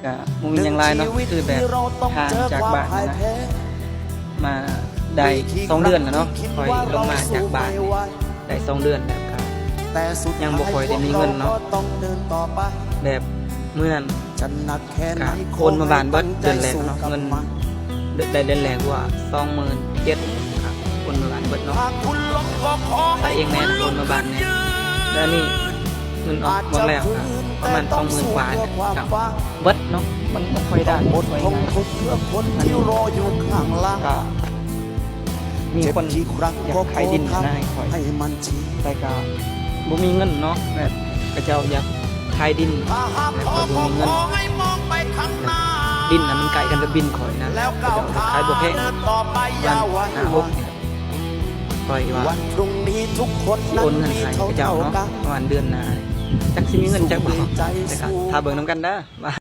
ກະບໍ່ມີຫຍັງຫຼາຍເນາະ ຄືແບບຫ່າງຈາກບ້ານຫັ້ນນະ ມາໄດ້ສອງເດືອນແລ້ວເນາະ ຂ້ອຍລົງມາຈາກບ້ານນີ້ໄດ້ສອງເດືອນແລ້ວ ກະຍັງບໍ່ຄ່ອຍໄດ້ມີເງິນເນາະ ແບບມື້ນັ້ນກະໂອນມາບ້ານເບິດເດືອນແລກເນາະ ເງິນໄດ້ເດືອນແລກວ່າສອງໝື່ນເຈັດ ໂອນມາບ້ານເບິດເນາະ ໄປເອງແດ່ ໂອນມາບ້ານແດ່ ແລ້ວນີ້ເງິນອອກໝົດແລ້ວ ປະມານສອງໝື່ນກວ່າ ເບິດເນາະ ມັນບໍ່ຄ່ອຍໄດ້ ບໍ່ຄ່ອຍງ່າຍ ອັນນີ້ກະມີຄົນຢາກຂາຍດິນນະໃຫ້ຂ້ອຍ ແຕ່ກະບໍ່ມີເງິນເນາະ ແບບເຂົາເຈົ້າຢາກຂາຍດິນ ແຕ່ຂ້ອຍບໍ່ມີເງິນ ດິນນະມັນໃກ້ກັນກັບດິນຂ້ອຍນະ ເຂົາເຈົ້າຂາຍບໍ່ແພງ ປະມານຫ້າຫົກ ຂ້ອຍວ່າຊິໂອນເງິນໃຫ້ເຂົາເຈົ້າເນາະ ປະມານເດືອນໜ້າ ຈັກຊິມີເງິນຈັກບໍ່ ແຕ່ກະຖ້າເບິ່ງນຳກັນເດີວ່າ